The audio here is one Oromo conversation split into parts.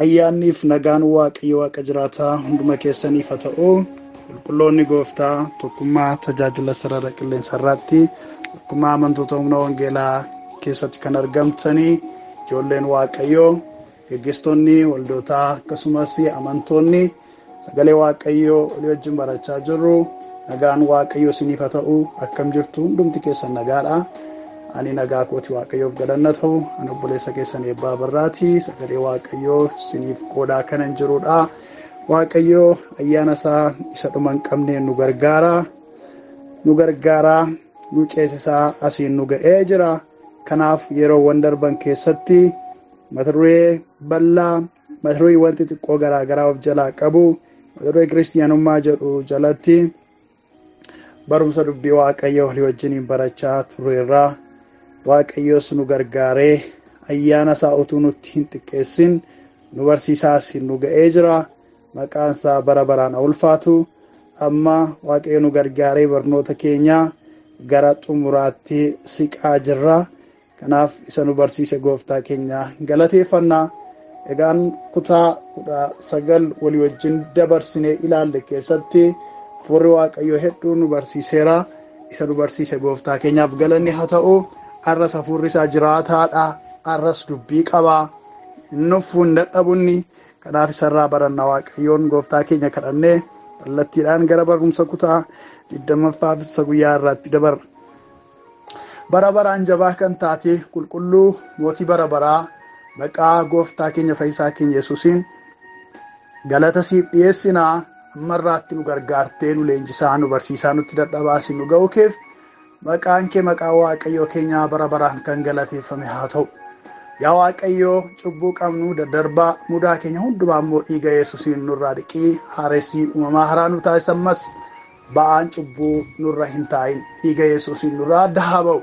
Ayyaanniif nagaan Waaqayyo Waaqa jiraataa hunduma keessaniif haa ta'u. Qulqulloonni Gooftaa tokkummaa tajaajila sarara qilleensarraatti tokkummaa amantoota humna wangeelaa keessatti kan argamtanii ijoolleen Waaqayyoo, geggeessitoonni waldootaa, akkasumas amantoonni sagalee Waaqayyoo olii wajjin barachaa jirru, nagaan Waaqayyoo isiniif haa ta'u. Akkam jirtu? Hundumti keessan nagaadha? Ani nagaa kooti, Waaqayyoof galanna ta'u. Ani obboleessa keessan Eebbaa Barraati, sagalee Waaqayyoo isiniif qoodaa kanan jirudha. Waaqayyoo ayyaana isaa isa dhuma hin qabne nu gargaara, nu gargaara, nu ceesisaa asiin nu ga'ee jira. Kanaaf yeroowwan darban keessatti mata duree bal'aa, mata dureewwan xixiqqoo garaagaraa of jalaa qabu, mata duree kiristiyaanummaa jedhu jalatti barumsa dubbii Waaqayyoo walii wajjiniin barachaa turreerraa. Waaqayyoos nu gargaaree ayyaana isaa utuu nutti hin xiqqeessin nu barsiisaa asiin nu ga'ee jira. Maqaan isaa bara baraan haa ulfaatu. Amma Waaqayyo nu gargaaree barnoota keenya gara xumuraatti siqaa jirra. Kanaaf isa nu barsiise Gooftaa keenya galateeffannaa. Egaan kutaa 19 walii wajjin dabarsinee ilaalle keessatti hafuurri Waaqayyoo hedduu nu barsiiseera. Isa nu barsiise Gooftaa keenyaaf galanni haa ta'u. Arras hafuurri isaa jiraataadha. Arras dubbii qaba. Nuffuu hin dadhabunni. Kanaaf isarraa baranna. Waaqayyoon Gooftaa keenya kadhannee kallattiidhaan gara barumsa kutaa 20ffaaf isa guyyaa irraatti dabarra. Bara baraan jabaa kan taate, qulqulluu mootii bara baraa, maqaa Gooftaa keenya fayyisaa keenya Yesuusiin galata siif dhiyeessinaa. Ammarraatti nu gargaartee, nu leenjisaa, nu barsiisaa, nutti dadhabaasi nu ga'uu keef maqaan kee, maqaa Waaqayyoo keenyaa, bara baraan kan galateeffame haa ta'u. Yaa Waaqayyoo, cubbuu qabnu, daddarbaa mudaa keenya hundumaa immoo dhiiga Yesuusiin nurraa dhiqii, haaressii, uumamaa haraa nu taasisan. Ammas ba'aan cubbuu nurra hin taa'in, dhiiga Yesuusiin nurraa adda haa ba'u.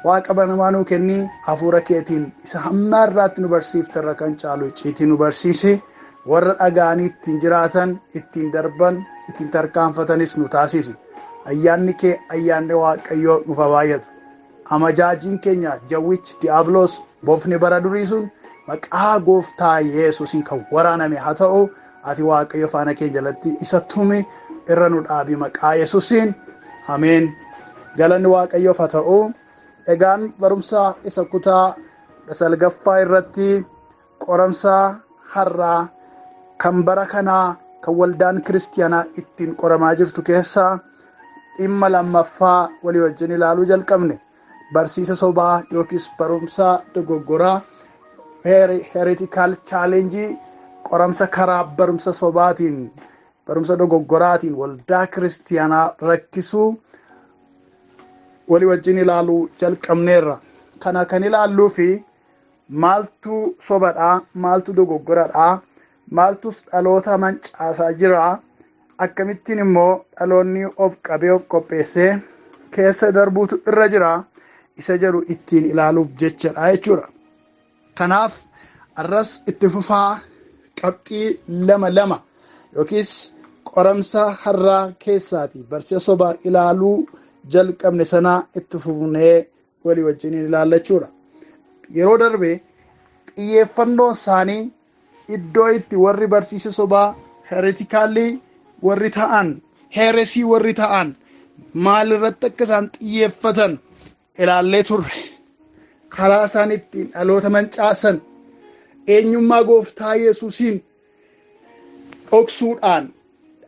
Waaqa banamaa nuu kennii, hafuura keetiin isa hamma irraatti nu barsiifte irra kan caalu icciitii nu barsiisi. Warra dhaga'anii ittiin jiraatan, ittiin darban, ittiin tarkaanfatanis nu taasisi. Ayyaanni kee, ayyaanni Waaqayyoo nuuf haa baay'atu. Amajaajiin keenya jawwichi diiyaabiloos, bofni bara durii sun, maqaa Gooftaa Yesuusiin kan waraaname haa ta'u. Ati Waaqayyo faana keenya jalatti isa tumi, irra nu dhaabi, maqaa Yesuusiin, ameen. Galanni Waaqayyoof haa ta'u. Egaan barumsa isa kutaa 19ffaa irratti qoramsa har'aa kan bara kanaa kan waldaan kiristiyaanaa ittiin qoramaa jirtu keessaa dhimma lammaffaa walii wajjin ilaaluu jalqabne. Barsiisa sobaa yookiis barumsa dogoggoraa, heretical challenge, qoramsa karaa barumsa sobaatiin, barumsa dogoggoraatiin waldaa kiristiyaanaa rakkisuu walii wajjin ilaaluu jalqabneerra. Kana kan ilaalluu fi maaltu sobadhaa, maaltu dogoggoradhaa, maaltus dhaloota mancaasaa jira, akkamittiin immoo dhaloonni of qabee of qopheessee keessa darbuutu irra jira isa jedhu ittiin ilaaluuf jechadha jechuudha. Kanaaf arras itti fufaa qabxii lama lama yookiis qoramsa har'aa keessaati barsiisa sobaa ilaaluu jalqabne sanaa itti fufnee walii wajjin ilaallachuudha. Yeroo darbe xiyyeeffannoon isaanii iddoo itti warri barsiisa sobaa, heretical warri ta'an, heresy warri ta'an, maal irratti akka isaan xiyyeeffatan ilaallee turre. Karaa isaan ittiin dhaloota mancaasan eenyummaa Gooftaa Yesuusiin dhoksuudhaan,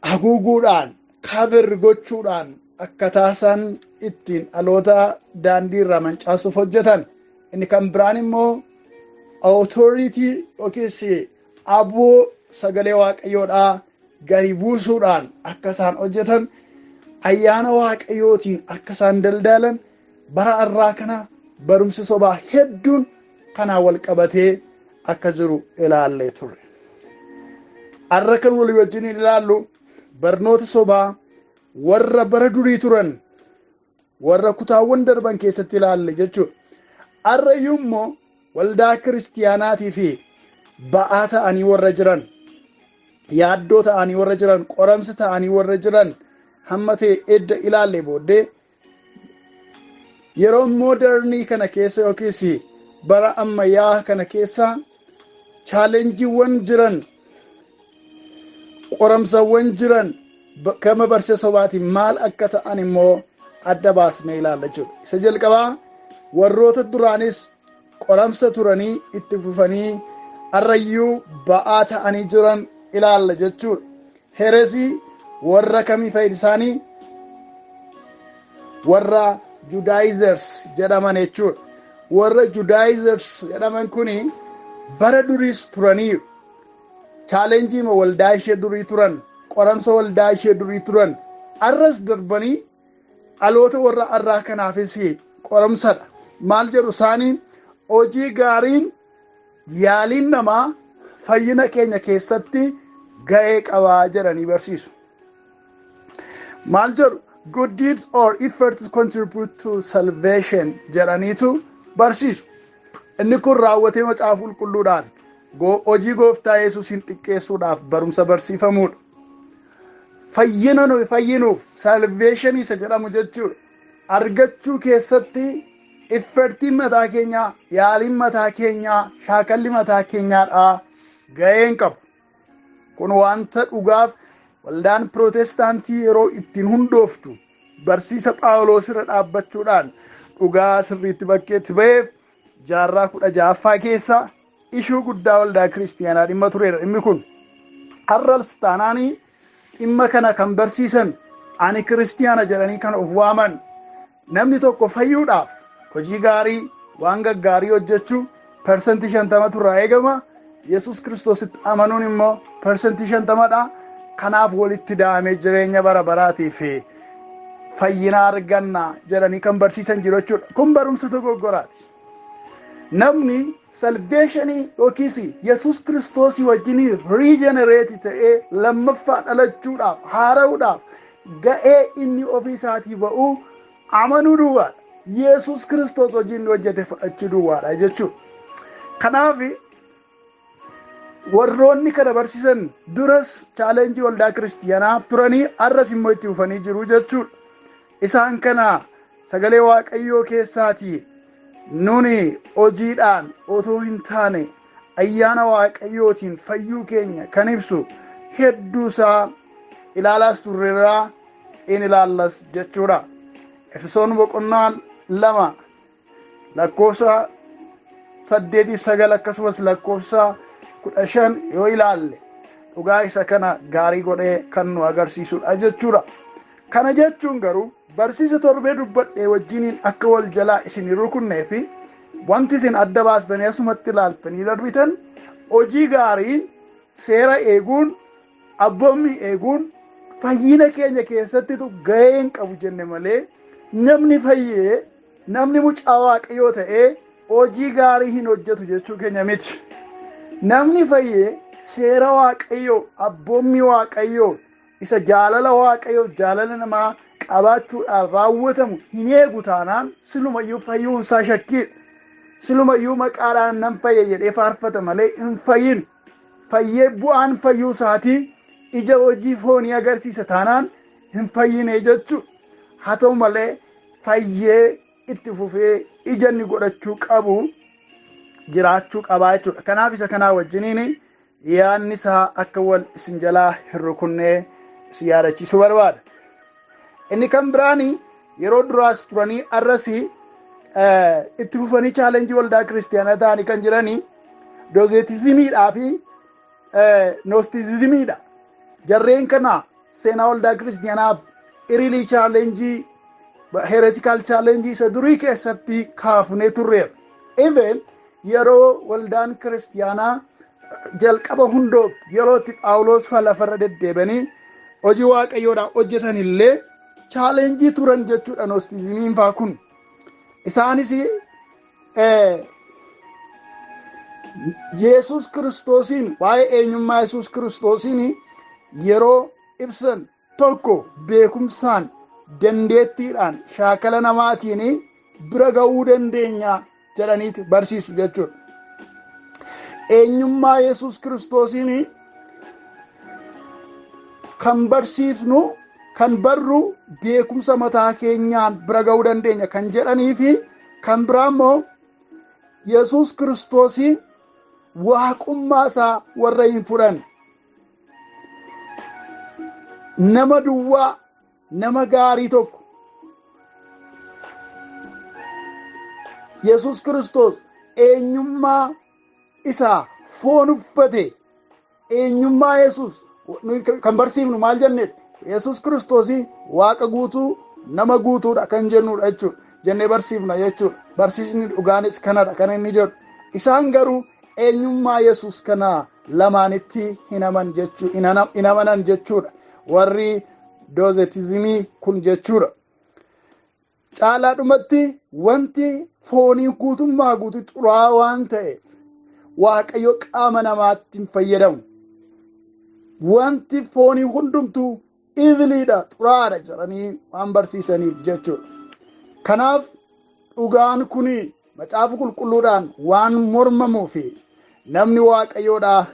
haguuguudhaan, cover gochuudhaan akkataa isaan ittiin dhaloota daandii irraa mancaasuuf hojjetan. Inni kan biraan immoo authority yookiis aboo sagalee Waaqayyoodhaa gadi buusuudhaan akka isaan hojjetan, ayyaana Waaqayyootiin akka isaan daldalan, bara har'aa kana barumsi sobaa hedduun kanaan wal qabatee akka jiru ilaallee turre. Har'a kan walii wajjin ilaallu barnoota sobaa warra bara durii turan, warra kutaawwan darban keessatti ilaalle jechuudha. Har'a iyyuu immoo waldaa kiristiyaanaatii fi ba'aa ta'anii warra jiran, yaaddoo ta'anii warra jiran, qoramsa ta'anii warra jiran hamma ta'e edda ilaalle booddee, yeroo modern kana keessa yookiis bara ammayyaa kana keessa Challengeiiwwan jiran, qoramsawwan jiran gama barsiisa sobaatiin maal akka ta'an immoo adda baasnee ilaalla jechuudha. Isa jalqabaa warroota duraanis qoramsa turanii itti fufanii arrayyuu ba'aa ta'anii jiran ilaalla jechuudha. Heresy warra kamii fayyadu isaanii? Warra Judaizers jedhaman jechuudha. Warra Judaizers jedhaman kuni bara duriis turaniiru. Challengeii waldaa ishee durii turan, qoramsa waldaa ishee durii turan, arras darbanii dhaloota warra arraa kanaafis qoramsadha. Maal jedhu isaanii? Hojii gaariin, yaaliin namaa fayyina keenya keessatti ga'ee qabaa jedhanii barsiisu. Maal jedhu? "Good deeds or efforts contribute to salvation" jedhaniitu barsiisu. Inni kun raawwatee Macaafa Qulqulluudhaan hojii Gooftaa Yesuusiin xiqqeessuudhaaf barumsa barsiifamudha. Fayyina nuyi fayyinuuf, salvation isa jedhamu jechuudha, argachuu keessatti effortiin mataa keenyaa, yaaliin mataa keenyaa, shaakalli mataa keenyaadhaa ga'een qabu. Kun wanta dhugaaf waldaan Pirootestaantii yeroo ittiin hundooftu barsiisa Phaawulos irra dhaabbachuudhaan dhugaa sirriitti bakkeetti ba'eef jaarraa 16ffaa keessa issue guddaa waldaa kiristiyaanaa dhimma turedha dhimmi kun. Har'as taanaanii dhimma kana kan barsiisan, ani kiristiyaana jedhanii kan of waaman, namni tokko fayyuudhaaf hojii gaarii, waan gaggaarii hojjechuu 50% irraa eegama. Yesus Kiristoositti amanuun immoo 50%dha. Kanaaf walitti daamee jireenya bara baraatii fi fayyina arganna jedhanii kan barsiisan jiru jechuudha. Kun barumsa dogoggoraati. Namni salvationii yookiis Yesus Kiristoosii wajjin regenerate ta'ee lammaffaa dhalachuudhaaf, haara'uudhaaf ga'ee inni ofii isaatii ba'uu amanuu duwwaadha. Yesus Kiristoos wajjin hojjete fudhachuu duwwaadha jechuudha. Kanaaf warroonni kana barsiisan duras challengeii waldaa kiristiyaanaaf turanii, har'as immoo itti fufanii jiru jechuudha. Isaan kana sagalee Waaqayyoo keessaatii nuni hojiidhaan otoo hin taane ayyaana Waaqayyootiin fayyuu keenya kan ibsu hedduusaa ilaalaas turreerraa, in ilaallas jechuudha. Efesoon boqonnaa 2 lakkoofsa 8 9 akkasumas lakkoofsa 15 yoo ilaalle dhugaa isa kana gaarii godhee kan nu agarsiisudha jechuudha. Kana jechuun garuu barsiisa torbee dubbadhee wajjiniin akka wal jalaa isin hin rukunnee fi wanti isin adda baastanii asumatti ilaaltanii darbitan, hojii gaariin, seera eeguun, abboommii eeguun fayyina keenya keessattitu ga'ee hin qabu jenne malee, namni fayyee, namni mucaa Waaqayyoo ta'ee hojii gaarii hin hojjetu jechuu keenya miti. Namni fayyee seera Waaqayyoo, abboommii Waaqayyoo isa jaalala Waaqayyoo, jaalala namaa qabaachuudhaan raawwatamu hin eegu taanaan silumayyuu fayyuun isaa shakkiidha. Silumayyuu maqaadhaan nan fayye jedhee faarfata malee hin fayyin. Fayyee bu'aan fayyuu isaatii ija hojii foonii agarsiisa taanaan hin fayyine jechuudha. Haa ta'u malee fayyee itti fufee ija inni godhachuu qabu jiraachuu qabaa jechuudha. Kanaaf isa kanaa wajjiniin yaadni isaa akka wal isin jalaa hin rukunnee isin yaadachiisuu barbaada. Inni kan biraani yeroo duraas turanii arrasii itti fufanii challengeii waldaa kiristiyaanaa ta'anii kan jiranii Docetismiidhaa fi Gnosticismiidha. Jarreen kana seenaa waldaa kiristiyaanaa early challengeii, heretical challengeii isa durii keessatti kaafnee turreera. Even yeroo waldaan kiristiyaanaa jalqaba hundooftu, yeroo itti Phaawulos fa lafarra deddeebanii hojii Waaqayyoodhaa hojjetan illee challengeii turan jechuudha Gnosticismiin faa kun. Isaanis Yesus Kiristoosiin, waa'ee eenyummaa Yesus Kiristoosiin yeroo ibsan, tokko beekumsaan, dandeettiidhaan, shaakala namaatiin bira ga'uu dandeenya jedhaniiti barsiisu jechuudha. Eenyummaa Yesus Kiristoosiin kan barsiifnu, kan barru beekumsa mataa keenyaan bira ga'uu dandeenya kan jedhanii fi kan biraa immoo Yesus Kiristoosiin Waaqummaa isaa warra hin fudhanne. Nama duwwaa, nama gaarii tokko Yesus Kiristoos eenyummaa isaa foon uffate, eenyummaa Yesus kan barsiifnu maal jennedha? Yesus Kiristoos Waaqa guutuu, nama guutuudha kan jennudha jechuudha. Jennee barsiifna jechuudha. Barsiisni dhugaanis kanadha kan inni jedhu. Isaan garuu eenyummaa Yesus kana lamaanitti hin amanan jechuudha. Warri doozetizimii kun jechuudha. Caalaadhumatti wanti foonii guutummaa guutuu xuraa'aa waan ta'eef Waaqayyo qaama namaatti hin fayyadamu. Wanti foonii hundumtuu eviliidha, xuraa'aadha jedhanii waan barsiisaniif jechuudha. Kanaaf dhugaan kuni macaafa qulqulluudhaan waan mormamuu fi namni Waaqayyoodha.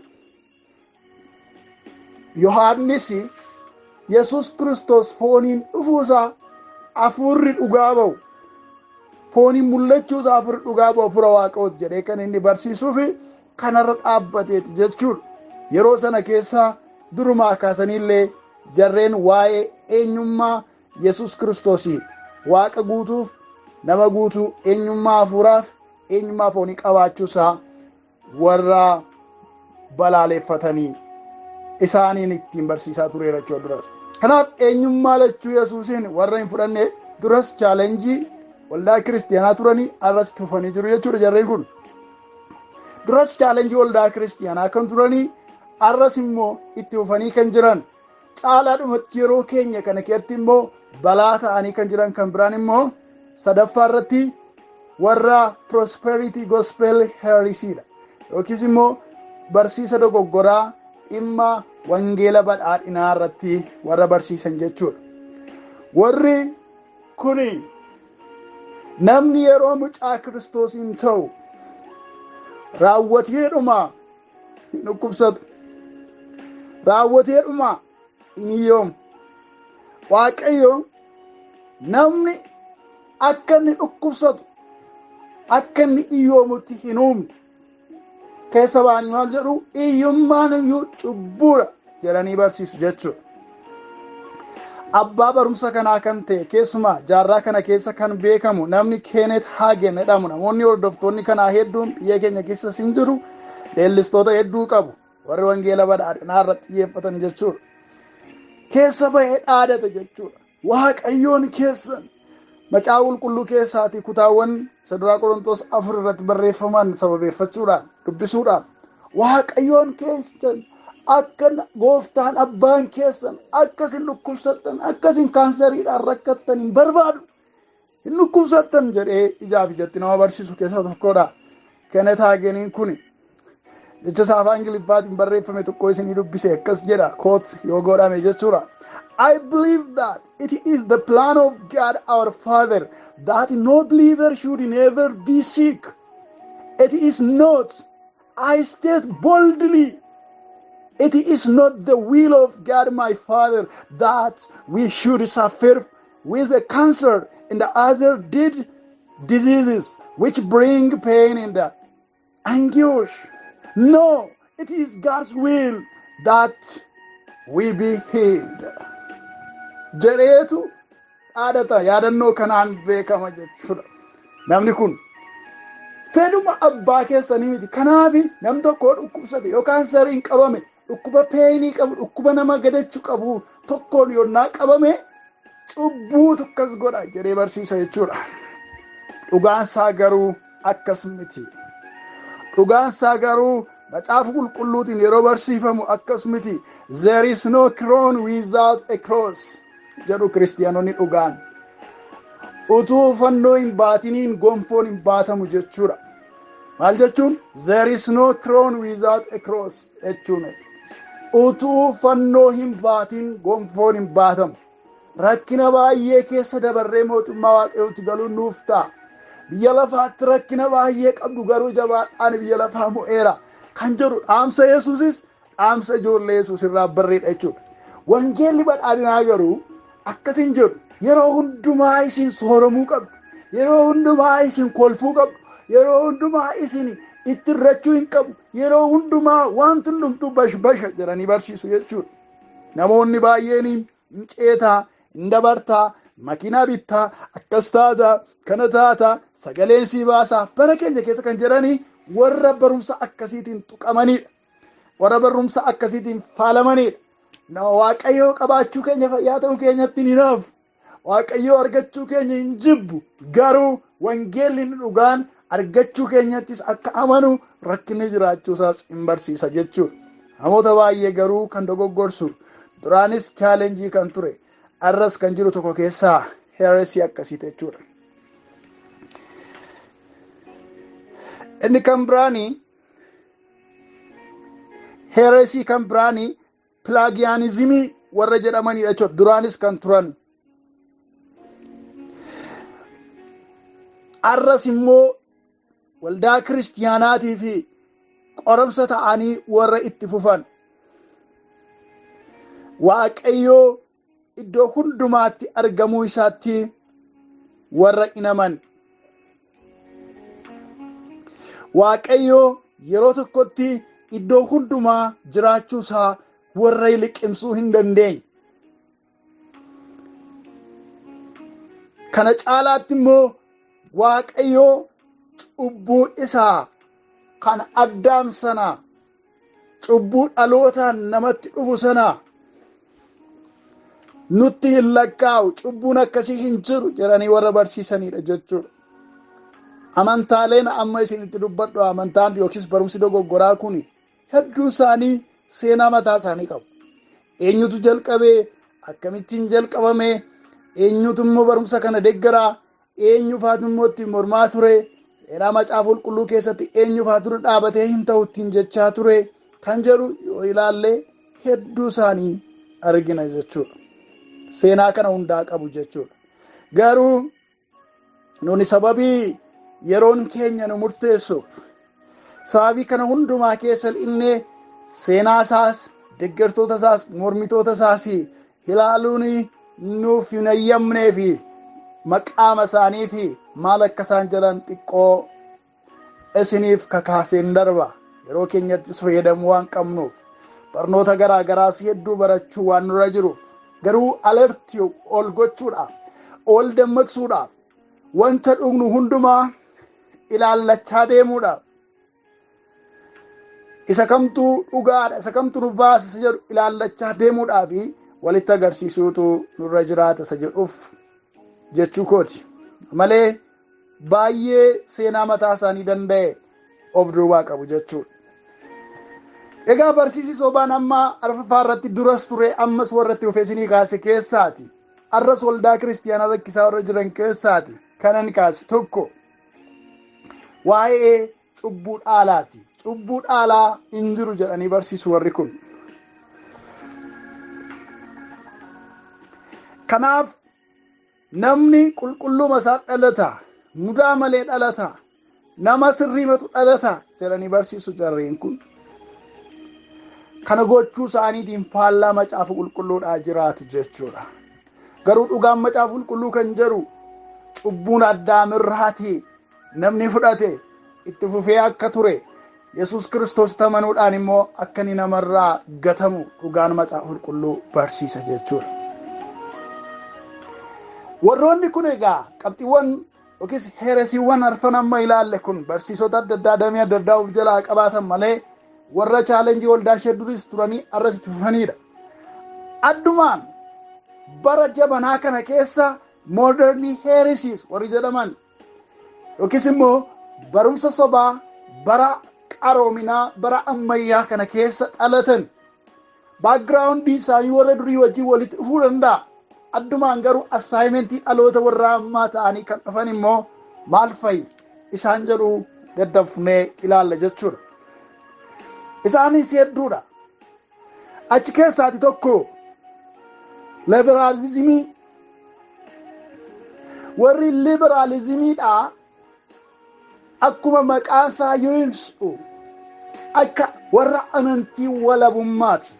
Yohaannis Yesus Kiristoos fooniin dhufuusaa hafuurri dhugaa ba'u, fooniin mul'achuusaa hafuurri dhugaa ba'u hafuura Waaqayyooti jedhee kan inni barsiisuu fi kanarra dhaabbateeti jechuudha. Yeroo sana keessaa durumaa kaasaniillee jarreen waa'ee eenyummaa Yesus Kiristoosii Waaqa guutuuf nama guutuu eenyummaa hafuuraaf eenyummaa foonii qabaachuusaa warra balaaleffatanii isaaniin ittiin barsiisaa tureera jechuudha duras. Kanaaf eenyummaa lachuu Yesuusiin warra hin fudhanne duras chaalenjii waldaa kiristiyaanaa turanii arras tufanii jiru jechuudha jarreen kun. Duras chaalenjii waldaa kiristiyaanaa kan turanii arras immoo itti fufanii kan jiran, caalaadhumatti yeroo keenya kana keessatti immoo balaa ta'anii kan jiran kan biraan immoo sadaffaa irratti warra prosperity gospel heresiidha. Yookiis immoo barsiisa dogoggoraa dhimma wangeela badhaadhinaa irratti warra barsiisan jechuudha. Warri kuni namni yeroo mucaa Kiristoosiin ta'u raawwateedhuma hin dhukkubsatu, raawwateedhuma hin hiyyoomu. Waaqayyo namni akka inni dhukkubsatu, akka inni hiyyoomutti hin uumne. Keessa ba'anii maal jedhu? Hiyyummaan iyyuu cubbuudha jedhanii barsiisu jechuudha. Abbaa barumsa kanaa kan ta'e keessumaa jaarraa kana keessa kan beekamu namni Kenneth Hagin jedhamu, namoonni hordoftoonni kanaa hedduun biyya keenya keessas hin jiru, leellistoota hedduu qabu warri wangeela badhaadhinaa irratti xiyyeeffatan jechuudha. Keessa ba'ee dhaadate jechuudha. Waaqayyoon keessan macaafa qulqulluu keessaatii kutaawwan isa duraa Qorontos 4 irratti barreeffaman sababeeffachuudhaan dubbisuudhaan Waaqayyoon keessan akka gooftaan abbaan keessan akka isin dhukkubsattan, akka isin kaanseriidhaan rakkattan hin barbaadu, hin dhukkubsattan jedhee ijaaf ijatti nama barsiisu keessaa tokkodha. Kenneth Haginiin kuni jecha isaa afaan Ingiliffaatiin barreeffame tokko isinii dubbise akkas jedha, quote yoo godhame jechuudha. I believe that it is the plan of God our Father that no believer should never be sick. It is not, I state boldly, it is not the will of God my Father that we should suffer with a cancer and the other dead diseases which bring pain and anguish. No, it is God's will that we be healed. Jedheetu dhaadata, yaadannoo kanaan beekama jechuudha. Namni kun fedhuma abbaa keessanii miti. Kanaaf namni tokko dhukkubsate yookaan sariin qabame, dhukkuba peenii qabu, dhukkuba nama gadachuu qabu tokkoon yonnaa qabame cubbuutu akkas godha jedhee barsiisa jechuudha. Dhugaansaa garuu akkas miti. Dhugaansaa garuu macaafa qulqulluutiin yeroo barsiifamu akkas miti. There is no crown without a cross jedhu kiristiyaanonni dhugaan. Utuu fannoo hin baatiniin gonfoon hin baatamu jechuudha. Maal jechuun? There is no crown without a cross jechuun. Utuu fannoo hin baatin gonfoon hin baatamu. Rakkina baay'ee keessa dabarree mootummaa Waaqayyootti galuun nuuf ta'a. Biyya lafaatti rakkina baay'ee qabdu garuu jabaadhaan biyya lafaa mo'eera kan jedhu dhaamsa Yesuusis dhaamsa ijoollee Yesuus irraa barreedha jechuudha. Wangeelli badhaadhinaa garuu akkas hin jedhu. Yeroo hundumaa isin sooromuu qabdu. Yeroo hundumaa isin kolfuu qabdu. Yeroo hundumaa isin Itti irrachuu hin qabu. Yeroo hundumaa wanti hundumtuu bashbasha jedhanii barsiisu jechuudha. Namoonni baay'een hin ceetaa, hin dabartaa, makiinaa bittaa, akkas taataa, kana taataa, sagaleen sii baasaa bara keenya keessa kan jedhanii warra barumsa akkasiitiin tuqamanidha. Warra barumsa akkasiitiin faalamanidha. Waaqayyoo qabaachuu keenya fayyaa ta'uu keenyatti hin hinafu. Waaqayyoo argachuu keenya hin jibbu. Garuu wangeelli dhugaan argachuu keenyattis akka amanu rakkinni jiraachuusaas hin barsiisa jechuudha. Namoota baay'ee garuu kan dogoggorsu duraanis chaalenjii kan ture arras kan jiru tokko keessaa heeresii akkasiiti jechuudha. Inni kan biraanii heeresii kan biraanii pilaagiyaanizimii warra jedhamanidha jechuudha. Duraanis kan turan. Arras immoo waldaa kiristiyaanaatii fi qoramsa ta'anii warra itti fufan. Waaqayyoo iddoo hundumaatti argamuu isaatti warra inaman. Waaqayyoo yeroo tokkotti iddoo hundumaa jiraachuu isaa warra liqimsuu hin dandeenye. Kana caalaatti immoo Waaqayyoo cubbuu isaa kan Addaam sana cubbuu dhalootaan namatti dhufu sana nutti hin lakkaa'u, cubbuun akkasii hin jiru jedhanii warra barsiisanidha jechuudha. Amantaaleen amma isinitti dubbadhu amantaan yookiis barumsi dogoggoraa kun hedduun isaanii seenaa mataa isaanii qabu. Eenyutu jalqabee, akkamittiin jalqabame, eenyutu immoo barumsa kana deeggaraa, eenyufaatu immoo ittiin mormaa ture, seenaa macaafa qulqulluu keessatti eenyufaatu dhaabatee hin ta'u ittiin jechaa ture kan jedhu yoo ilaalle hedduu isaanii argina jechuudha. Seenaa kana hundaa qabu jechuudha. Garuu nuni sababii yeroon keenya nu murteessuuf sababii kana hundumaa keessa inni seenaa isaas deeggartoota isaas mormitoota isaas ilaaluun nuuf hin ayyamnee fi maqaama isaanii fi maal akka isaan jedhan xiqqoo isiniif kakaaseen darba. Yeroo keenyattis fayyadamuu waan qabnuuf barnoota garaa garaas hedduu barachuu waan nurra jiruuf garuu alertii ol gochuudhaaf ol dammaqsuudhaaf wanta dhugnu hundumaa ilaallachaa deemuudhaaf isa kamtuu dhugaadha isa kamtu nu baasisa jedhu ilaallachaa deemuudhaaf walitti agarsiisuutu nurra jiraata isa jedhuuf jechuu kooti. Malee baay'ee seenaa mataa isaanii danda'e of duubaa qabu jechuudha. Egaa barsiisi sobaan amma arfaffaa irratti duras ture ammas warra itti fufee isinii kaase keessaati. Arras waldaa kiristiyaanaa rakkisaa warra jiran keessaati. Kanan kaase tokko waa'ee cubbuu dhaalaati. Cubbuu dhaalaa hin jiru jedhanii barsiisu warri kun. Kanaaf namni qulqulluma isaa dhalata, mudaa malee dhalata, nama sirriimatu dhalata jedhanii barsiisu jarreen kun. Kana gochuu isaaniitiin faallaa macaafa qulqulluudhaa jiraatu jechuudha. Garuu dhugaan macaafa qulqulluu kan jedhu cubbuun Addaamirraatii namni fudhate itti fufee akka ture Yesuus Kiristoos amanuudhaan immoo akka inni namarraa gatamu dhugaan macaafa qulqulluu barsiisa jechuudha. Warroonni kun egaa qabxiiwwan yookiis heeresiiwwan arfan amma ilaalle kun barsiisota adda addaa damee adda addaa of jalaa qabaatan malee warra chaalenjii waldaa ishee duris turanii arras itti fufanidha. Addumaan bara jabanaa kana keessa modern heresies warri jedhaman yookiis immoo barumsa sobaa bara qaroominaa bara ammayyaa kana keessa dhalatan baakgiraawundii isaanii warra durii wajjin walitti dhufuu danda'a. Addumaan garuu assaayimentii dhaloota warra ammaa ta'anii kan dhufan immoo maal fa'i isaan jedhu daddafnee ilaalla jechuudha. Isaanis hedduudha. Achi keessaati tokko liberaalizimii. Warri liberaalizimiidhaa akkuma maqaan isaa yoo ibsu akka warra amantii walabummaati.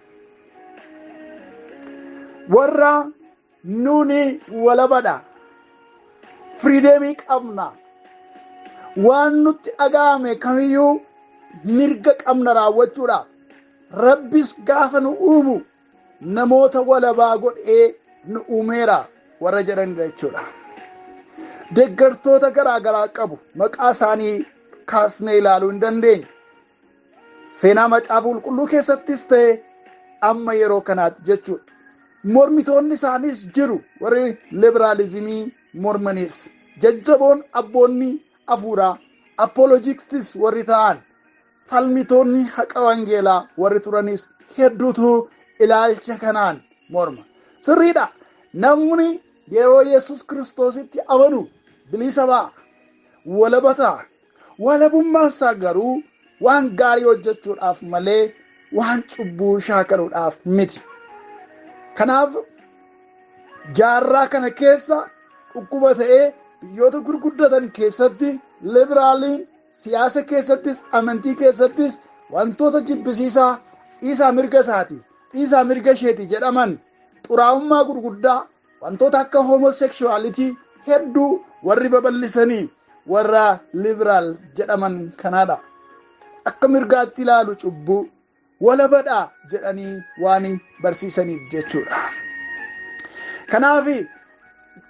Warra nuni walabadha, firiideemii qabna, waan nutti dhaga'ame kamiyyuu Mirga qabna raawwachuudhaaf. Rabbis gaafa nu uumu namoota walabaa godhee nu uumeera warra jedhanidha jechuudha. Deeggartoota garaa garaa qabu. Maqaa isaanii kaasnee ilaaluu hin dandeenye. Seenaa Macaafa Qulqulluu keessattis ta'e amma yeroo kanaatti jechuudha. Mormitoonni isaanis jiru, warri liberaalizimii mormanis. Jajjaboon abboonni hafuuraa apologists warri ta'an, falmitoonni haqa wangeelaa warri turanis hedduutu ilaalcha kanaan morma. Sirriidha. Namni yeroo Yesus Kiristoositti amanu bilisa ba'a. Walaba ta'a. Walabummaan isaa garuu waan gaarii hojjechuudhaaf malee waan cubbuu shaakaluudhaaf miti. Kanaaf jaarraa kana keessa dhukkuba ta'ee biyyoota gurguddatan keessatti liberaaliin siyaasa keessattis amantii keessattis wantoota jibbisiisaa, dhiisaa mirga isaati, dhiisaa mirga isheeti jedhaman, xuraa'ummaa gurguddaa, wantoota akka homosexuality hedduu warri babal'isanii warra liberaal jedhaman kanaadha. Akka mirgaatti ilaalu cubbuu, walabadhaa jedhanii waan barsiisaniif jechuudha. Kanaaf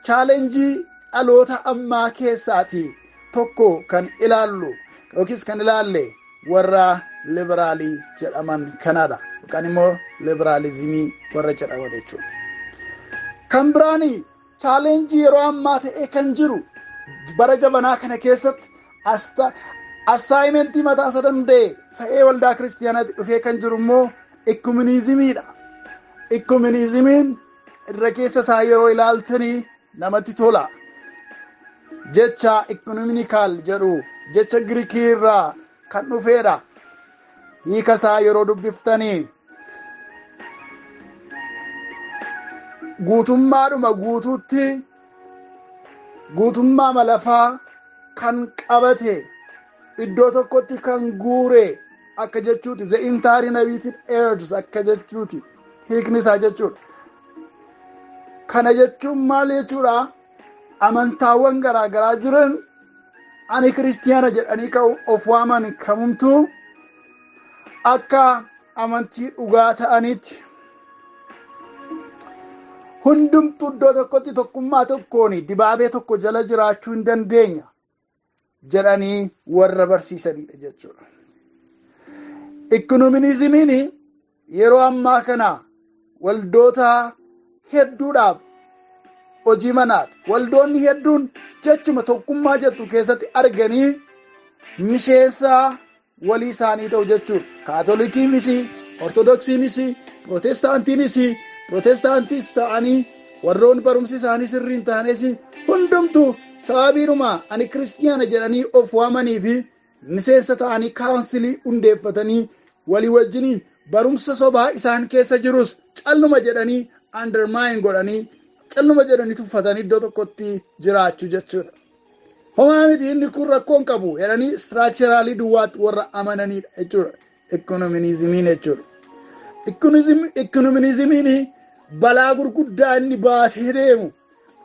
challenge dhaloota ammaa keessaati tokko kan ilaallu yookiis kan ilaalle warra liberaalii jedhaman kanaadha, yookaan immoo liberaalizimii warra jedhaman jechuudha. Kan biraani challenge yeroo ammaa ta'e kan jiru bara jabanaa kana keessatti assignment mataa isa danda'e ta'ee waldaa kiristiyaanaatti dhufee kan jiru immoo ekuminizimiidha. Ekuminizimiin irra keessa isaa yeroo ilaaltanii namatti tola. Jecha ecumenical jedhu jecha Giriikii irraa kan dhufeedha. Hiika isaa yeroo dubbiftanii guutummaadhuma guutuutti guutummaa malafaa kan qabate, iddoo tokkotti kan guure akka jechuuti. The entire inhabited earth akka jechuuti hiikni isaa jechuudha. Kana jechuun maal jechuudha? Amantaawwan garaa garaa jiran, ani kiristiyaana jedhanii kan of waaman kamumtuu akka amantii dhugaa ta'anitti hundumtuu iddoo tokkotti tokkummaa tokkoon dibaabee tokko jala jiraachuu hin dandeenya jedhanii warra barsiisanidha jechuudha. Ekuminizimiin yeroo ammaa kana waldoota hedduudhaaf hojii manaati. Waldoonni hedduun jechuma tokkummaa jettu keessatti arganii miseensa walii isaanii ta'u jechuudha. Kaatolikiinis, Ortodoksiinis, Pirootestaantiinis, Pirootestaantiis ta'anii warroonni barumsi isaanii sirrii hin taanes hundumtuu sababiinuma ani kiristiyaana jedhanii of waamanii fi miseensa ta'anii council hundeeffatanii walii wajjiniin barumsa sobaa isaan keessa jirus calluma jedhanii undermine godhanii, calluma jedhanii tuffatanii iddoo tokkotti jiraachuu jechuudha. Homaa miti, inni kun rakkoon qabu jedhanii structural duwwaatti warra amananidha jechuudha. Ekuminizimiin jechuudha. Ekuminizimiin balaa gurguddaa inni baatee deemu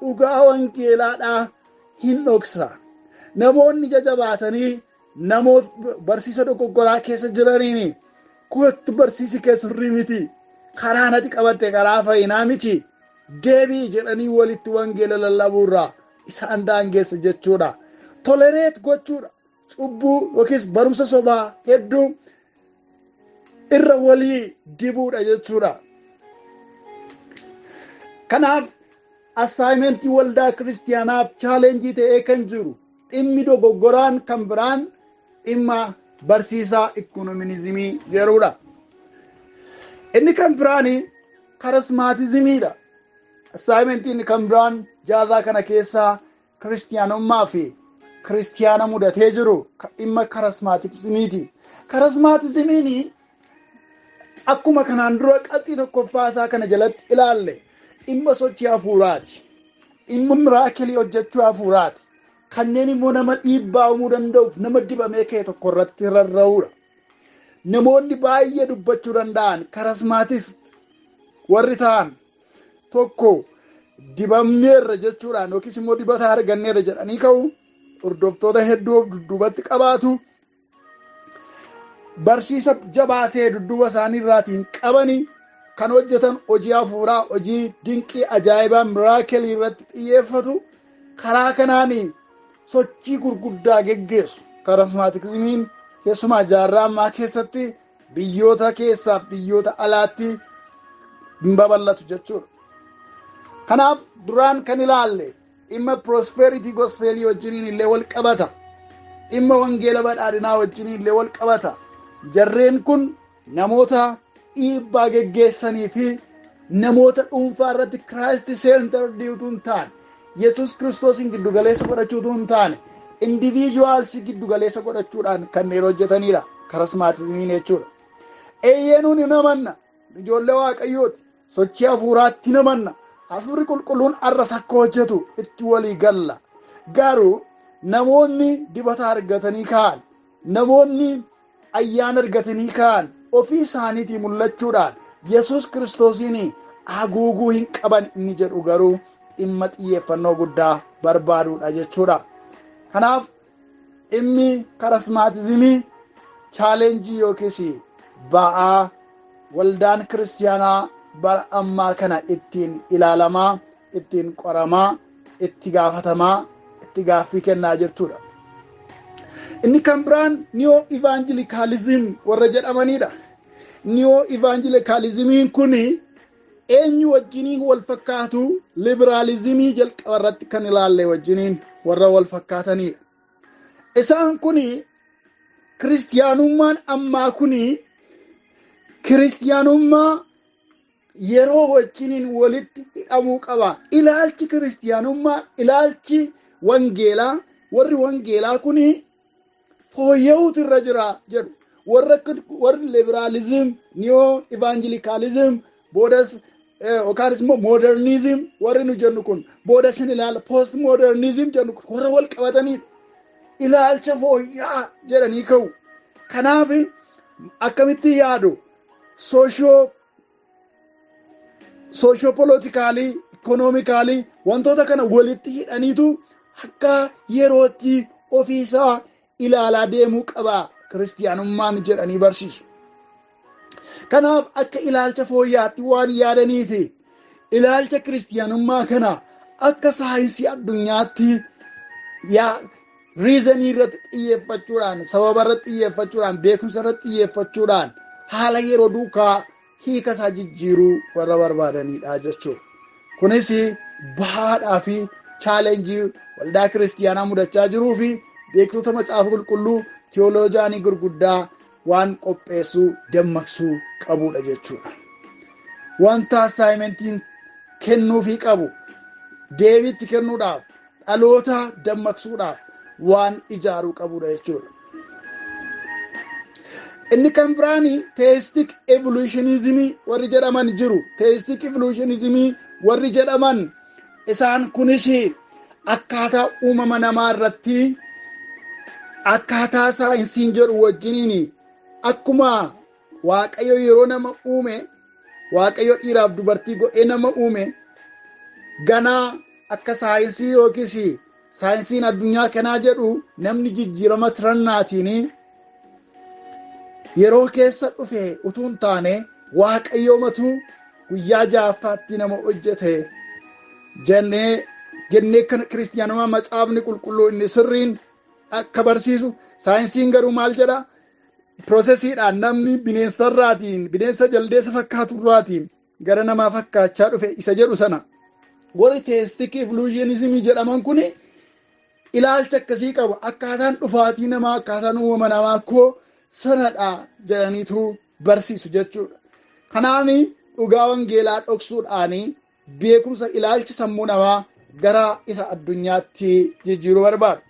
dhugaa wangeelaadhaa hin dhoksa. Namoonni jajabaatanii namoota barsiisa dogoggoraa keessa jiraniin, "Kottu, barsiisi keessa sirrii miti, karaa nati qabatte karaa fayyinaa miti, deebii" jedhanii walitti wangeela lallabuurraa isaan daangeessa jechuudha. Tolerate gochuudha. Cubbuu yookiis barumsa sobaa hedduu irra walii dibuudha jechuudha. Kanaaf assignment waldaa kiristiyaanaaf challenge ta'ee kan jiru dhimmi dogoggoraan kan biraan dhimma barsiisaa ekuminizimii jedhudha. Inni kan biraan karismaatizimiidha. Assignmentiin kan biraan jaarraa kana keessaa kiristiyaanummaa fi kiristiyaana mudatee jiru dhimma karismaatizimiiti. Karismaatizimiin akkuma kanaan dura qabxii tokkoffaa isaa kana jalatti ilaalle dhimma sochii hafuuraati. Dhimma miracle hojjechuu hafuuraati. Kanneen immoo nama dhiibbaa uumuu danda'uuf nama dibamee ka'e tokko irratti rarra'uudha. Namoonni baay'ee dubbachuu danda'an, charismatist warri ta'an tokko dibamneerra jechuudhaan yookiis immoo dibata arganneerra jedhanii ka'u, hordoftoota hedduu of dudduubatti qabaatu. Barsiisa jabaatee dudduuba isaanii irraatiin qabanii kan hojjetan hojii hafuuraa, hojii dinqii ajaa'ibaa miraakelii irratti xiyyeeffatu. Karaa kanaan sochii gurguddaa geggeessu. Karismaatikizimiin keessumaa jaarraa ammaa keessatti biyyoota keessaa biyyoota alaatti hin babal'atu jechuudha. Kanaaf duraan kan ilaalle dhimma prosperity gospelii wajjiniin illee wal qabata. Dhimma wangeela badhaadhinaa wajjiniin illee wal qabata. Jarreen kun namoota dhiibbaa geggeessanii fi namoota dhuunfaa irratti Christ centered utuu hin taane, Yesuus Kiristoosiin giddugaleessa godhachuutu hin taane, individuals giddugaleessa godhachuudhaan kanneen hojjetanidha. Karismaatizimiin jechuudha. Eeyyeenuun hin amanna. Ijoollee Waaqayyooti. Sochii hafuuraatti hin amanna. Hafuurri qulqulluun arras akka hojjetu itti walii galla. Garuu namoonni dibata argatanii ka'an, namoonni ayyaana argatanii ka'an ofii isaaniitii mul'achuudhaan Yesuus Kiristoosiin haguuguu hin qaban inni jedhu garuu dhimma xiyyeeffannoo guddaa barbaaduudha jechuudha. Kanaaf dhimmi karismaatizimii chaalenjii yookiis ba'aa waldaan kiristaanaa bara ammaa kana ittiin ilaalamaa, ittiin qoramaa, itti gaafatamaa, itti gaaffii kennaa jirtudha. Inni kan biraan neo evangelicalism warra jedhamanidha. Neo evangelicalismiin kun eenyu wajjiniin wal fakkaatu? Liberaalizimii jalqaba irratti kan ilaalle wajjiniin warra wal fakkaatanidha. Isaan kun kiristiyaanummaan ammaa kun kiristiyaanummaa yeroo wajjiniin walitti hidhamuu qaba. Ilaalchi kiristiyaanummaa, ilaalchi wangeelaa, warri wangeelaa kun fooyya'uutu irra jira jedhu. Warri liberalism, neo evangelicalism, boodas yookaanis immoo modernism warri nu jennu kun, boodas hin ilaala post modernism jennu kun warra wal qabatanidha. Ilaalcha fooyya'aa jedhanii ka'u. Kanaaf akkamitti yaadu? Socio political, economical wantoota kana walitti hidhaniitu akka yerootti ofiisaa ilaalaa deemuu qaba kiristiyaanummaan jedhanii barsiisu. Kanaaf akka ilaalcha fooyya'aatti waan yaadanii fi ilaalcha kiristiyaanummaa kana akka saayinsii addunyaatti yaa reasonii irratti xiyyeeffachuudhaan, sababa irratti xiyyeeffachuudhaan, beekumsa irratti xiyyeeffachuudhaan haala yeroo duukaa hiika isaa jijjiiruu warra barbaadanidha jechuudha. Kunis bahaadhaa fi chaalenjii waldaa kiristiyaanaa mudachaa jiruu fi beektota macaafa qulqulluu tiyooloojaanii gurguddaa waan qopheessuu dammaqsuu qabudha jechuudha. Wanta assignmentiin kennuufii qabu deebiitti kennuudhaaf, dhaloota dammaqsuudhaaf waan ijaaruu qabudha jechuudha. Inni kan biraani theistic evolutionismii warri jedhaman jiru. Theistic evolutionismii warri jedhaman isaan kunis akkaataa uumama namaa irratti akkaataa saayinsiin jedhu wajjiniin, akkuma Waaqayyo yeroo nama uume, Waaqayyo dhiiraaf dubartii godhee nama uume, ganaa akka saayinsii yookiis saayinsiin addunyaa kanaa jedhu namni jijjiirama tirannaatiin yeroo keessa dhufe utuu hin taane, Waaqayyoomatu guyyaa ja'affaatti nama hojjete jennee kan kiristiyaanummaa macaafni qulqulluu inni sirriin akka barsiisu, saayinsiin garuu maal jedha? Processiidhaan namni bineensarraatiin, bineensa jaldeessa fakkaaturraatiin gara namaa fakkaachaa dhufe isa jedhu sana, warri theistic evolutionismii jedhaman kun ilaalcha akkasii qabu. Akkaataan dhufaatii namaa, akkaataan uumama namaa koo sanadha jedhaniitu barsiisu jechuudha. Kanaan dhugaa wangeelaa dhoksuudhaan beekumsa ilaalchi sammuu namaa gara isa addunyaatti jijjiiruu barbaadu.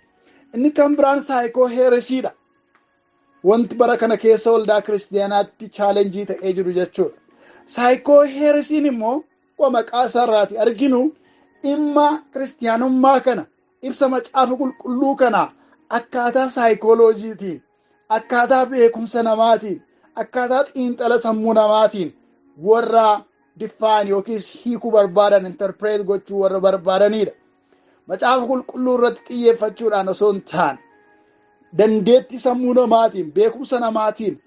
Inni kan biraan psycho heresyiidha. Wanti bara kana keessa waldaa kiristiyaanaatti chaalenjii ta'ee jiru jechuudha. Psycho heresyiin immoo akkuma maqaa isaarraati arginu dhimma kiristiyaanummaa kana, ibsa macaafa qulqulluu kana akkaataa saayikooloojiitiin, akkaataa beekumsa namaatiin, akkaataa xiinxala sammuu namaatiin warra define yookiis hiikuu barbaadan, interpret gochuu warra barbaadanidha. Macaafa qulqulluu irratti xiyyeeffachuudhaan osoo hin taane, dandeettii sammuu namaatiin, beekumsa namaatiin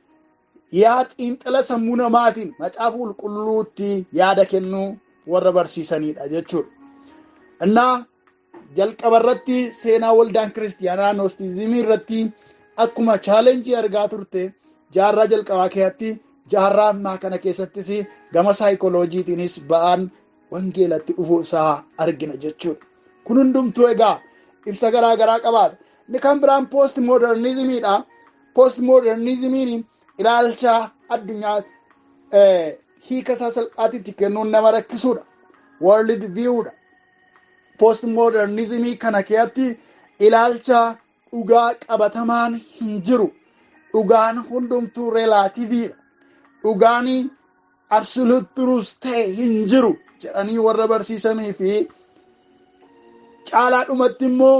Yaa xiinxala sammuu namaatiin macaafa qulqulluutti yaada kennuu warra barsiisanidha jechuudha. Innaa jalqaba irratti seenaa waldaan kiristiyaanaa noostizimii irratti akkuma chaalenjii argaa turte jaarraa jalqabaa keessatti jaarraa ammaa kana keessattis gama saayikolojiitiinis ba'aan wangeelatti dhufuu isaa argina jechuudha. Kun hundumtuu egaa ibsa garaa garaa qabaata. Inni kan biraan poost moodernizimiidha. Poost moodernizimiin ilaalcha addunyaa hiika isaa salphaatti kennuun nama rakkisuudha. World viewdha. Poost moodernizimii kana keessatti ilaalcha dhugaa qabatamaan hin jiru. Dhugaan hundumtuu reelaativiidha. Dhugaan absolute truth ta'e hin jiru jedhanii warra barsiisanii fi caalaadhumatti immoo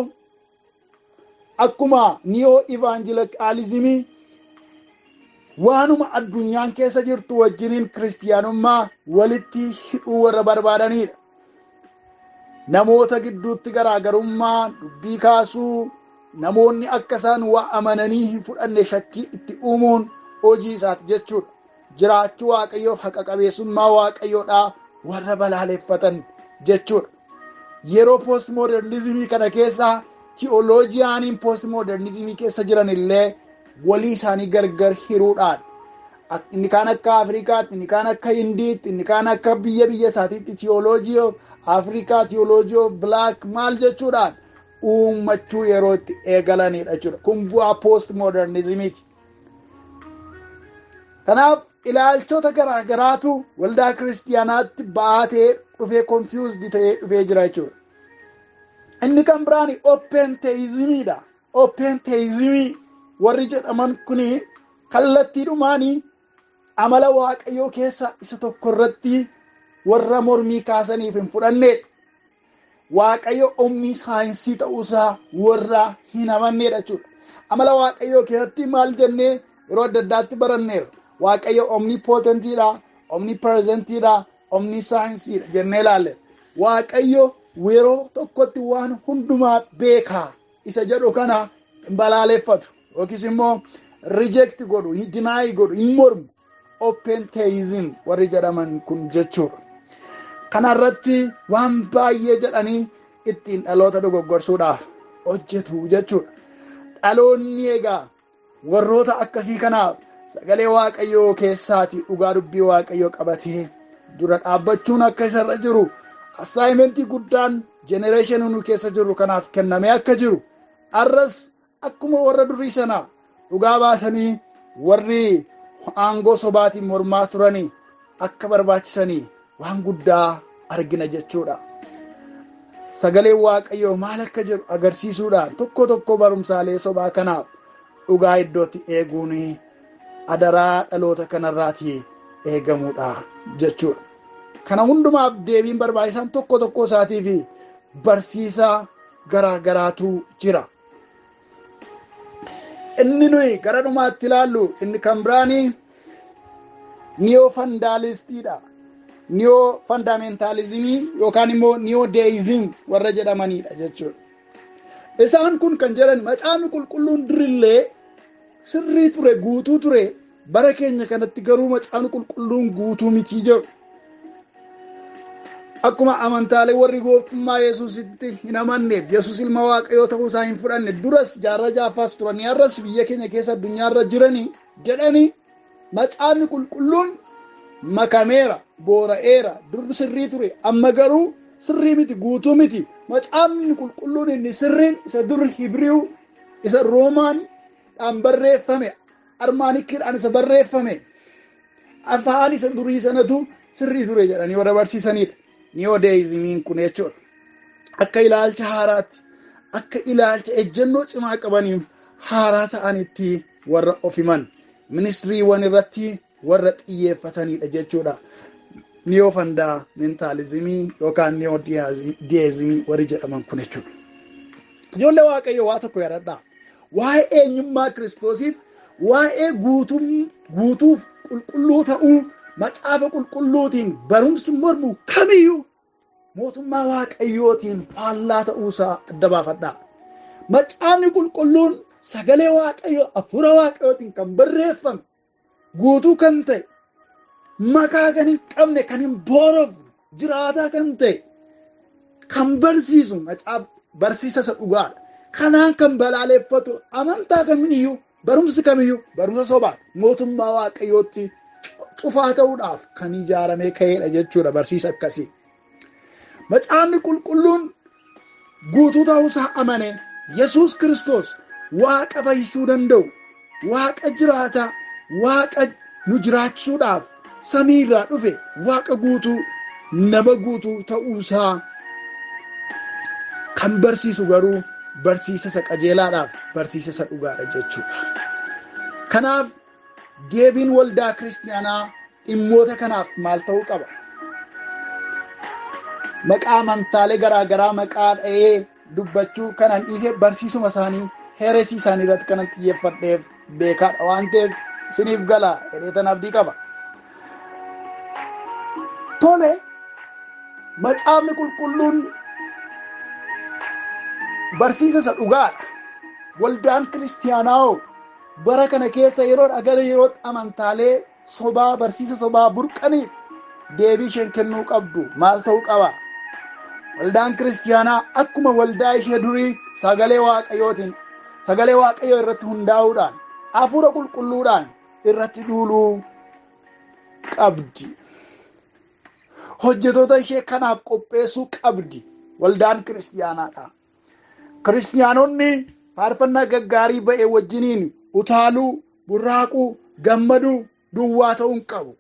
akkuma niyoo ivaanjilikalizimii waanuma addunyaan keessa jirtu wajjiniin kiristiyaanummaa walitti hidhuu warra barbaadanidha. Namoota gidduutti garaagarummaa dubbii kaasuu, namoonni akka isaan waa amananii hin fudhanne shakkii itti uumuun hojii isaati jechuudha. Jiraachuu Waaqayyoof haqa qabeessummaa Waaqayyoodhaa warra balaaleffatan jechuudha. Yeroo poost moodernizimii kana keessa ti'ooloojiyaaniin poost moodernizimii keessa jiran illee walii isaanii gargar hiruudhaan inni kaan akka Afrikaatti, inni kaan akka Hindiitti, inni kaan akka biyya biyya isaatiitti ti'ooloojii Afrikaa, ti'ooloojii Black maal jechuudhaan uummachuu yeroo itti eegalanidha jechuudha. Kun bu'aa poost moodernizimiiti. Kanaaf ilaalchota garaa garaatu waldaa kiristiyaanaatti ba'aa ta'ee dhufee confused ta'ee dhufee jira jechuudha. Inni kan biraan open theismiidha. Open theismii warri jedhaman kuni kallattiidhumaanii amala Waaqayyoo keessa isa tokko irratti warra mormii kaasaniif hin fudhannedha. Waaqayyo omniscience ta'uusaa warra hin amannedha jechuudha. Amala Waaqayyoo keessatti maal jennee yeroo adda addaatti baranneerra. Waaqayyo omnipotentiidha, omnipresentiidha, omniscienceidha jennee ilaalle. Waaqayyo yeroo tokkotti waan hundumaa beekaa isa jedhu kana hin balaaleffatu yookiis immoo reject godhu, deny godhu, hin mormu. Open theism warri jedhaman kun jechuudha. Kanarratti waan baay'ee jedhanii ittiin dhaloota dogoggorsuudhaaf hojjetu jechuudha. Dhaloonni egaa warroota akkasii kanaaf sagalee Waaqayyoo keessaati dhugaa dubbii Waaqayyoo qabatee dura dhaabbachuun akka isarra jiru, assignmentii guddaan generationii nu keessa jirru kanaaf kennamee akka jiru, arras akkuma warra durii sana dhugaa baasanii warri aangoo sobaatiin mormaa turanii akka barbaachisanii waan guddaa argina jechuudha. Sagaleen Waaqayyoo maal akka jedhu agarsiisuudhaan tokko tokko barumsaalee sobaa kanaaf dhugaa iddootti eeguun adaraa dhaloota kanarraatii eegamuudha jechuudha. Kana hundumaaf deebiin barbaachisan tokko tokko isaatii fi barsiisaa garaa garaatu jira. Inni nuyi gara dhumaatti ilaallu inni kan biraanii neo fundalistiidha. Neo fundamentalismii yookaan immoo neo deism warra jedhamanidha jechuudha. Isaan kun kan jedhan macaafni qulqulluun durillee sirrii ture, guutuu ture, bara keenya kanatti garuu macaafni qulqulluun guutuu mitii jedhu. Akkuma amantaalee warri gooftummaa Yesuusitti hin amanneef, Yesuus ilma Waaqayyoo ta'uu isaa hin fudhanne, duras jaarraa ja'affaas turanii har'as biyya keenya keessa addunyaarra jiranii jedhanii, macaafni qulqulluun makameera, boora'eera, dur sirrii ture, amma garuu sirrii miti, guutuu miti. Macaafni qulqulluun inni sirriin isa dur Hibriiw, isa Roomaan dhaan barreeffame, Armaanikiidhaan isa barreeffame, afaan isa durii sanatu sirrii ture jedhanii warra barsiisanidha. Neo deismiin kun jechuudha. Akka ilaalcha haaraatti, akka ilaalcha ejjennoo cimaa qabaniif haaraa ta'anitti warra of himan, ministiriiwwan irratti warra xiyyeeffatanidha jechuudha. Neo fundamentalismii yookaan neo deismii warri jedhaman kun jechuudha. Ijoollee Waaqayyoo, waa tokko yaadadhaa. Waa'ee eenyummaa Kiristoosiif, waa'ee guutuuf qulqulluu ta'uu macaafa qulqulluutiin barumsi mormu kamiyyuu mootummaa Waaqayyootiin faallaa ta'uusaa adda baafadhaa. Macaafni qulqulluun sagalee Waaqayyoo, hafuura Waaqayyootiin kan barreeffame. Guutuu kan ta'e, makaa kan hin qabne, kan hin boorofne, jiraataa kan ta'e, kan barsiisu macaafa barsiisa isa dhugaadha. Kanaan kan balaaleffatu amantaa kamiyyuu, barumsi kamiyyuu barumsa sobaadha. Mootummaa Waaqayyootti cufaa ta'uudhaaf kan ijaaramee ka'eedha jechuudha barsiisa akkasii. Macaafni qulqulluun guutuu ta'uusaa amane Yesuus Kiristoos Waaqa fayyisuu danda'u, Waaqa jiraataa, Waaqa nu jiraachisuudhaaf samiirraa dhufe, Waaqa guutuu, nama guutuu ta'uusaa kan barsiisu garuu barsiisa isa qajeelaadhaaf barsiisa isa dhugaadha jechuudha. Kanaaf deebiin waldaa kiristiyaanaa dhimmoota kanaaf maal ta'uu qaba? Maqaa amantaalee garaa garaa maqaa dha'ee dubbachuu kanan dhiise barsiisuma isaanii heeresii isaanii irratti kanan xiyyeeffadheef beekaadha waan ta'eef isiniif gala jedheetan abdii qaba. Tole, macaafni qulqulluun barsiisa isa dhugaadha. Waldaan kiristiyaanaa hoo bara kana keessa yeroo gara yerootti amantaalee sobaa barsiisa sobaa burqaniif deebii isheen kennuu qabdu maal ta'uu qaba? Waldaan kiristiyaanaa akkuma waldaa ishee durii sagalee Waaqayyootiin, sagalee Waaqayyoo irratti hundaa'uudhaan, hafuura qulqulluudhaan irratti duuluu qabdi. Hojjetoota ishee kanaaf qopheessuu qabdi waldaan kiristiyaanaadha. Kiristiyaanonni faarfannaa gaggaarii ba'e wajjiniin utaaluu, burraaquu, gammaduu duwwaa ta'uu hin qabu.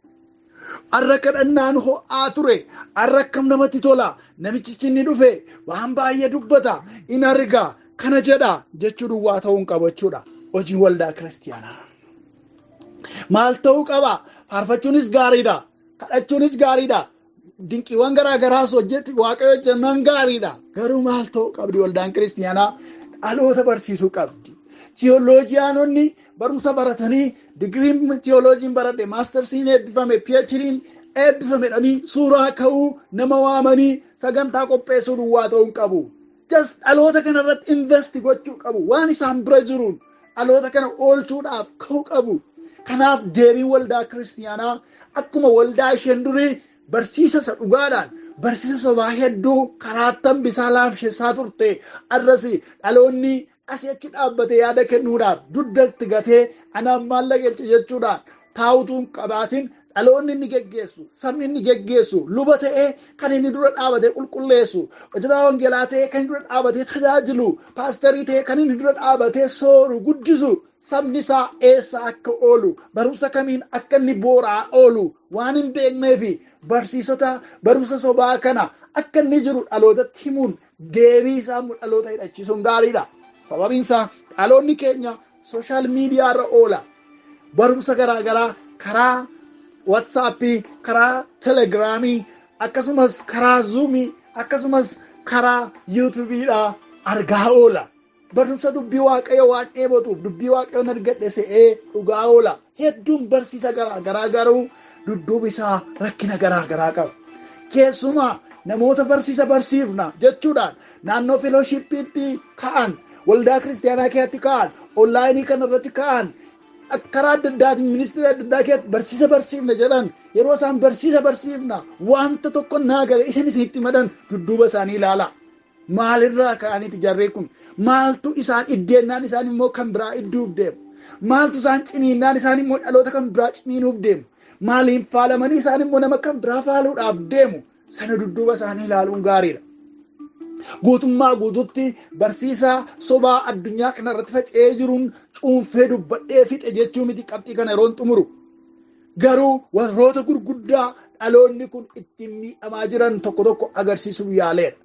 Har'a kadhannaan ho'aa ture. Har'a akkam namatti tola. Namichichi inni dhufe waan baay'ee dubbata. In arga kana jedha jechuu duwwaa ta'uu hin qabu jechuudha. Hojiin waldaa kiristiyaanaa. Maal ta'uu qaba? Faarfachuunis gaariidha. Kadhachuunis gaariidha. Dinqiiwwan garaa garaas hojjetti Waaqayyo hojjennaan gaariidha. Garuu maal ta'uu qabdi waldaan kiristiyaanaa? Dhaloota barsiisuu qabdi. Tiyooloojiyaanonni barumsa baratanii digiriin tiyooloojiin baradhe, maastarsiin eebbifame, PhD'n eebbifame jedhanii suuraa ka'uu, nama waamanii sagantaa qopheessuu duwwaa ta'uu hin qabu. Just dhaloota kana irratti invest gochuu qabu. Waan isaan bira jiruun dhaloota kana oolchuudhaaf ka'uu qabu. Kanaaf deebiin waldaa kiristiyaanaa akkuma waldaa isheen durii barsiisa isa dhugaadhaan barsiisa sobaa hedduu karaa hambisaa laamsessaa turte, arras dhaloonni asii achi dhaabbatee yaada kennuudhaaf dugdatti gatee anaan maallaqa galche jechuudhaan taa'utuun qabaatin, dhaloonni inni geggeessu, sabni inni geggeessu, luba ta'ee kan inni dura dhaabatee qulqulleessu, hojjetaa wangeelaa ta'ee kan inni dura dhaabatee tajaajilu, paasterii ta'ee kan inni dura dhaabatee sooru, guddisu, sabni isaa eessa akka oolu, barumsa kamiin akka inni booraa oolu waan hin beekneefi barsiisota barumsa sobaa kana akka inni jiru dhalootatti himuun deebii isaa dhaloota hidhachiisuun gaariidha. Sababiin isaa dhaloonni keenya social media irra oola. Barumsa garaa garaa karaa WhatsAppii, karaa Telegiraamii, akkasumas karaa Zuumii, akkasumas karaa YouTubeiidhaa argaa oola. Barumsa dubbii Waaqayyo waan dheebotuuf dubbii Waaqayyoon argadhe se'ee dhugaa oola. Hedduun barsiisa garaa garaa garuu dudduubi isaa rakkina garaa garaa qaba. Keessumaa namoota barsiisa barsiifna jechuudhaan naannoo fellowshipiitti ka'an, waldaa kiristiyaanaa keessatti ka'an, onlineii kana irratti ka'an, karaa adda addaatiin ministirii adda addaa keessatti barsiisa barsiifna jedhan, yeroo isaan barsiisa barsiifna wanta tokko naa gale isin isinitti madan dudduuba isaanii ilaala. Maalirraa ka'aniiti jarree kun? Maaltu isaan iddeennaan isaan immoo kan biraa idduuf deemu? Maaltu isaan ciniinnaan isaan immoo dhaloota kan biraa ciniinuuf deemu? Maaliin faalamanii isaan immoo nama kan biraa faaluudhaaf deemu? Sana dudduuba isaanii ilaaluun gaariidha. Guutummaa guututti barsiisaa sobaa addunyaa kana irratti faca'ee jiruun cuunfee dubbadhee fixe jechuu miti qabxii kana yeroon xumuru. Garuu warroota gurguddaa dhaloonni kun ittiin miidhamaa jiran tokko tokko agarsiisuuf yaaleera.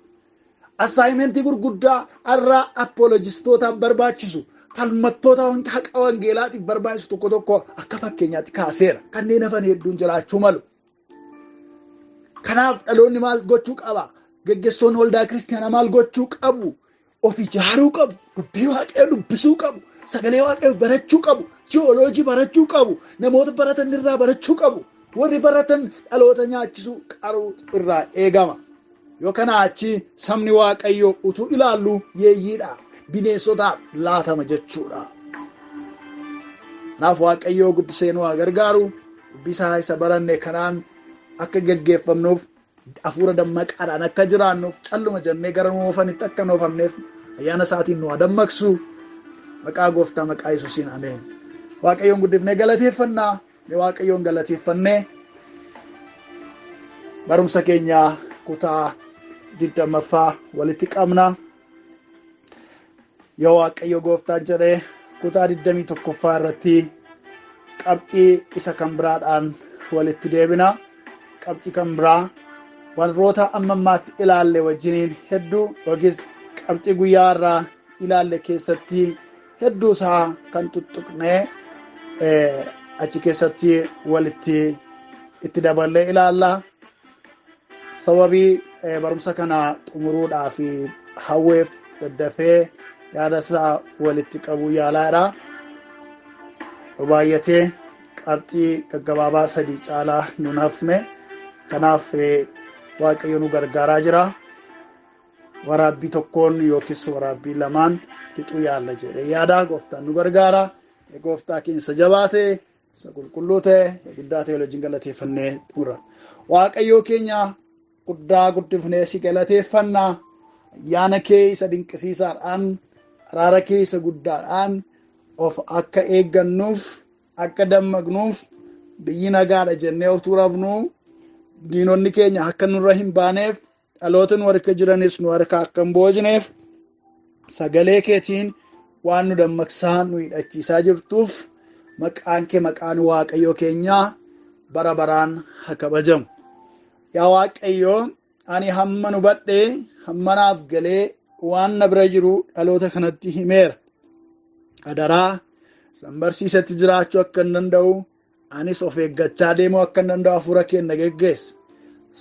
Assignmentii gurguddaa har'a apologistootaaf barbaachisu, falmattoota haqa wangeelaatiif barbaachisu tokko tokko akka fakkeenyaatti kaaseera. Kanneen hafan hedduun jiraachuu malu. Kanaaf dhaloonni maal gochuu qaba? Geggeessitoonni waldaa kiristiyaanaa maal gochuu qabu? Of ijaaruu qabu. Dubbii Waaqayyoo dubbisuu qabu. Sagalee Waaqayyoo barachuu qabu. Tiyooloojii barachuu qabu. Namoota baratan irraa barachuu qabu. Warri baratan dhaloota nyaachisuu qaruu irraa eegama. Yoo kanaa achi sabni Waaqayyoo utuu ilaallu yeeyyiidhaaf, bineensotaaf laatama jechuudha. Kanaaf Waaqayyoo guddisee nu haa gargaaru. Dubbii isaa isa baranne kanaan akka geggeeffamnuuf, hafuura dammaqaadhaan akka jiraannuuf, calluma jennee gara nu oofanitti akka nu oofamneef ayyaana isaatiin nu haa dammaqsu. Maqaa gooftaa maqaa Yesuusiin ameen. Waaqayyoon guddifnee galateeffannaa. Waaqayyoon galateeffannee barumsa keenya kutaa 20ffaa walitti qabna. Yoo Waaqayyo gooftaan jedhee kutaa 21ffaa irratti qabxii isa kan biraadhaan walitti deebina. Qabxii kan biraa warroota amma ammaatti ilaalle wajjiniin hedduu yookiis qabxii guyyaa irraa ilaalle keessatti hedduu isaa kan tuttuqnee achi keessatti walitti itti daballee ilaalla. Sababii barumsa kana xumuruudhaaf hawweef daddafee yaada isaa walitti qabuu yaalaadha. Baay'atee qabxii gaggabaabaa 3 caalaa nun hafne. Kanaaf Waaqayyo nu gargaaraa jira. Waraabbii tokkoon yookiis waraabbii lamaan fixuu yaalla jedhee yaada. Gooftaan nu gargaara. Gooftaa keenya jabaa ta'e, isa qulqulluu ta'e, isa guddaa ta'e wajjin galateeffannee xumura. Waaqayyoo keenya guddaa guddifnee si galateeffannaa. Ayyaana kee isa dinqisiisaadhaan, araara kee isa guddaadhaan of akka eeggannuuf, akka dammaqnuuf, biyyi nagaadha jennee utuu rafnuu diinonni keenya akka nurra hin baaneef, dhaloota nu harka jiranis nu harka akka hin boojneef sagalee keetiin waan nu dammaqsaa nu hidhachiisaa jirtuuf maqaan kee maqaan Waaqayyoo keenyaa bara baraan haa kabajamu. Yaa Waaqayyoo, ani hamma nu badhee hamma naaf galee waan na bira jiru dhaloota kanatti himeera. Adaraa san barsiisatti jiraachuu akka hin danda'u, anis of eeggachaa deemuu akka hin danda'u hafuura keenya geggeessa.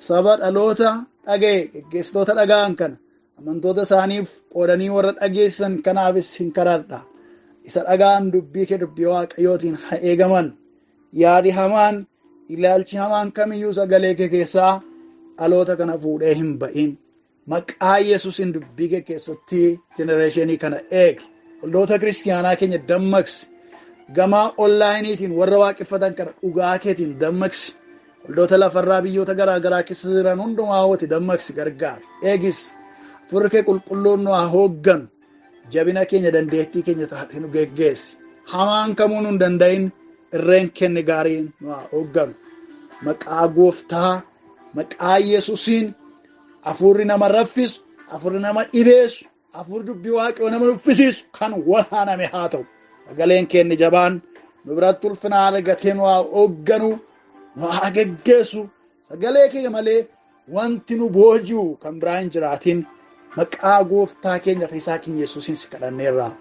Saba dhaloota dhaga'e, geggeessitoota dhaga'an kana amantoota isaaniif qoodanii warra dhageessan kanaafis hin kadhadha. Isa dhaga'an dubbii kee dubbii Waaqayyootiin haa eegaman. Yaadi hamaan, ilaalchi hamaan kamiyyuu sagalee kee keessaa dhaloota kana fuudhee hin ba'in. Maqaa Yesuusiin dubbii kee keessatti jenereeshinii kana eegi. Waldoota kiristiyaanaa keenya dammaqsi. Gama onlaayiniitiin warra waaqeffatan kana dhugaa keetiin dammaqsi. Waldoota lafarraa biyyoota garaa garaa keessa jiran hundumaa hawwati dammaqsi, gargaar. Eegis. Hafuurri kee qulqulluun nu haa hoogganu. Jabina keenya dandeettii keenya taatee nu geggeessi. Hamaan kamuu nu hin danda'in, irreen kenne gaariin nu haa hoogganu. Maqaa gooftaa maqaa Yesuusiin hafuurri nama raffisu, hafuurri nama dhibeessu, hafuurri dubbii Waaqayyoo nama nuffisiisu kan waraaname haa ta'u. Sagaleen keenya jabaan nu biratti ulfina argatee nu haa hoogganu, nu haa geggeessu. Sagalee keenya malee wanti nu booji'u kan biraa hin jiraatin. Maqaa gooftaa keenya fayyisaa keenya Yesuusiin si kadhanneerra.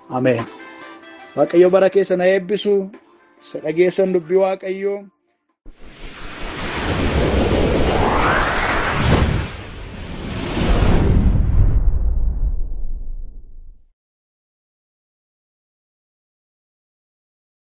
Ameen. Waaqayyo bara keessa na eebbisu. Isa dhageessan dubbii Waaqayyoo.